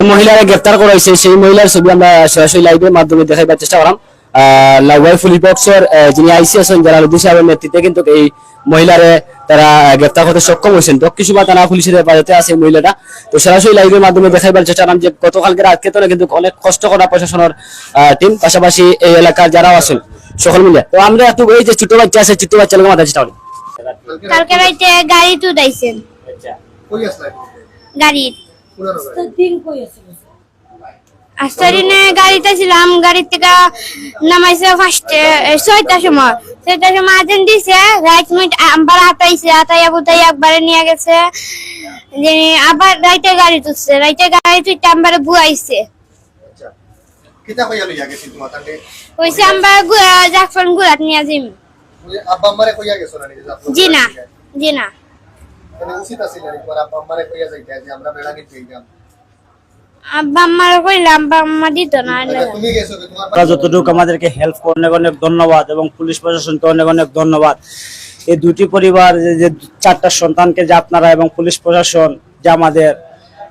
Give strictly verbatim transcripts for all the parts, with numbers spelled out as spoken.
মহিলারে গ্রেফতার করা হয়েছে, সেই মহিলার ছবি আমরা সরাসরি লাইভের মাধ্যমে দেখাইবার চেষ্টা করাম। আহ, লাউয়াই পুলিশ বক্সর, আহ, যিনি আইসি আছেন জালালউদ্দিন সাহেবের নেতৃত্বে কিন্তু এই মহিলারে তারা, আহ, গ্রেফতার করতে সক্ষম হয়েছেন। দক্ষিণ সুরমা থানা পুলিশের হেফাজতে আছে এই মহিলাটা। তো সরাসরি লাইভের মাধ্যমে দেখাইবার চেষ্টা করাম যে গতকালকে রাতকে তো কিন্তু অনেক কষ্ট করা প্রশাসনের, আহ, টিম, পাশাপাশি এই এলাকার যারাও আছেন সকল মিলে। তো আমরা একটু এই যে ছোট বাচ্চা আছে, ছোট বাচ্চা লোক মাথায় চেষ্টা করি। কালকে রাইতে গাড়িত উঠাইছেন। আচ্ছা। কই আসলা? গাড়িত। কোন গাড়ি? আস্তারিনে গাড়িত ছিলাম, গাড়ি থেকে নামাইছে ফার্স্টে, এ, ছয়টার সময়। ছয়টার সময় আজান দিছে, রাইত মিট আম্বার আতাইছে, আতাইয়া বুতাইয়া একবারে নিয়ে গেছে। যে আবার রাইতে গাড়ি তুলছে, রাইতে গাড়ি তুলতে আম্বারে বুয়াইছে। আচ্ছা। কিতা কইয়া লইয়া গেছিল তোমার তাতে? কইছে আম্বার গু-, আহ, জাফলং ঘুরাত নিয়ে যাইম। ওই আব্বা আম্মারে কইয়া গেছো না নিজে জাফলং জি না, ঘুরাত নিয়ে? জি না। মানে উচিত আছিল না তোমার আব্বা আম্মারে কইয়া যাইতে যে আমরা বেড়া নিতে যাইতাম। আব্বা আম্মারে কইলাম, আব্বা আম্মা দিত না। আচ্ছা, তুমি গেছো কি তোমার আমরা যতটুকু আমাদেরকে হেল্প করে অনেক অনেক ধন্যবাদ এবং পুলিশ প্রশাসনকে অনেক অনেক ধন্যবাদ। এই দুটি পরিবার যে, যে চারটা সন্তানকে যে আপনারা এবং পুলিশ প্রশাসন যে আমাদের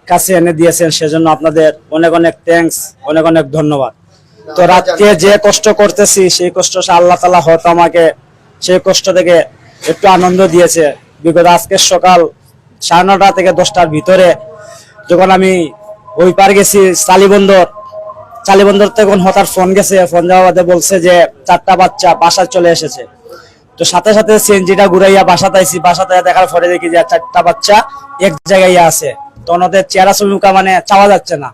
কাছে এনে দিয়েছেন, সেজন্য আপনাদের অনেক অনেক থ্যাঙ্কস, অনেক অনেক ধন্যবাদ। তো রাতকে যে কষ্ট করতেছি, সেই কষ্ট সে আল্লাহ তাআলা হয়তো আমাকে সেই কষ্ট থেকে একটু আনন্দ দিয়েছে। বিগত আজকে সকাল সাড়ে নটা থেকে দশটার ভিতরে যখন আমি ওই পার গেছি চালিবন্দর, চালিবন্দর থেকে যখন হঠাৎ ফোন গেছে, ফোন যাওয়ার বাদে বলছে যে চারটা বাচ্চা বাসায় চলে এসেছে। তো সাথে সাথে সিএনজিটা ঘুরাইয়া বাসাত আইছি, বাসাত আইয়া দেখার পরে দেখি যে চারটা বাচ্চা এক জায়গায় আছে। তো ওনাদের চেহারা ছবি মুখা মানে চাওয়া যাচ্ছে না।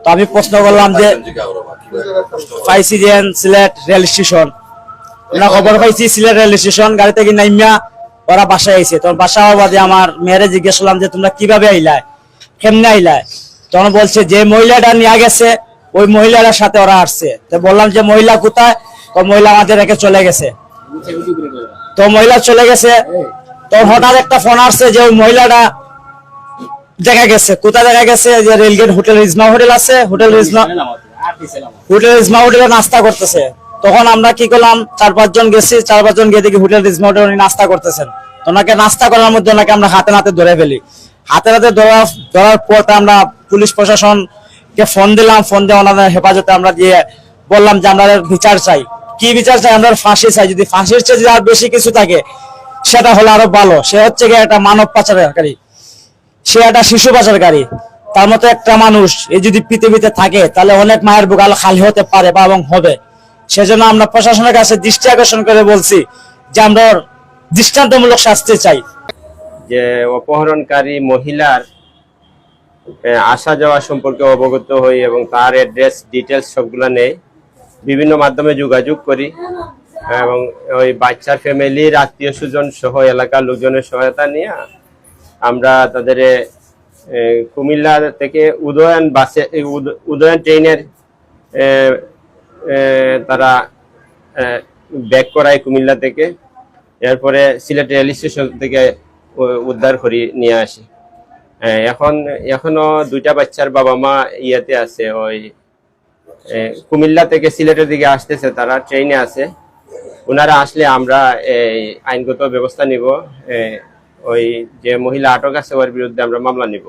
তো আমি প্রশ্ন করলাম যে পাইছি যে সিলেট রেল স্টেশন, আমরা খবর পাইছি সিলেট রেল স্টেশন, গাড়ি থেকে নামিয়া ওরা বাসায় আইছে। তো বাসা আওয়ার বাদে আমার মেয়েরে জিজ্ঞেস করলাম যে তোমরা কিভাবে আইলায়, কেমনে আইলায়? তখন বলছে যে মহিলাটা নিয়ে গেছে, ওই মহিলাটার সাথে ওরা আসছে। তো বললাম যে মহিলা কোথায়? তো মহিলা আমাদের রেখে চলে গেছে। তো মহিলা চলে গেছে, তো হঠাৎ একটা ফোন আসছে যে ওই মহিলাটা দেখা গেছে। কোথায় দেখা গেছে? যে রেলগেট হোটেল রিজমা হোটেল আছে, হোটেল রিজমা, হোটেল রিজমা হোটেলে নাস্তা করতেছে। তখন আমরা কি করলাম, চার পাঁচজন গেছি, চার পাঁচজন গিয়ে দেখি হোটেল রিজমা হোটেল উনি নাস্তা করতেছেন। তো ওনাকে নাস্তা করার মধ্যে ওনাকে আমরা হাতে নাতে ধরে ফেলি। হাতে নাতে ধরার, ধরার পর তো আমরা পুলিশ প্রশাসনকে ফোন দিলাম, ফোন দিয়ে ওনাদের হেফাজতে আমরা দিয়ে বললাম যে আমরা বিচার চাই। কি বিচার চাই? আমরা ফাঁসি চাই। যদি ফাঁসির চেয়ে যদি আর বেশি কিছু থাকে, সেটা হলে আরো ভালো। সে হচ্ছে গিয়ে একটা মানব পাচারকারী, সে একটা শিশু পাচারকারী। তার মতো একটা মানুষ এই যদি পৃথিবীতে থাকে, তাহলে অনেক মায়ের বুক আলো খালি হতে পারে বা এবং হবে। সেজন্য আমরা প্রশাসনের কাছে দৃষ্টি আকর্ষণ করে বলছি যে আমরা দৃষ্টান্তমূলক শাস্তি চাই। যে অপহরণকারী মহিলার, এ, আসা যাওয়া সম্পর্কে অবগত হই এবং তার অ্যাড্রেস ডিটেলস সবগুলা নেই, বিভিন্ন মাধ্যমে যোগাযোগ করি এবং ওই বাচ্চার ফ্যামিলির আত্মীয় স্বজন সহ এলাকার লোকজনের সহায়তা নিয়ে আমরা তাদের, এ, কুমিল্লা থেকে উদয়ন বাসে, এ, উদ-, উদয়ন ট্রেনের, এ, এ, তারা, এ, ব্যাক করায় কুমিল্লা থেকে, এরপরে সিলেট রেল স্টেশন থেকে উ-, উদ্ধার করি নিয়ে আসি। এ, এখন, এখনো দুইটা বাচ্চার বাবা মা ইয়েতে আছে, ওই, এ, কুমিল্লা থেকে সিলেটের দিকে আসতেছে, তারা ট্রেনে আছে। ওনারা আসলে আমরা এই আইনগত ব্যবস্থা নিব, এ, ওই যে মহিলা আটক আছে ওর বিরুদ্ধে আমরা মামলা নিব।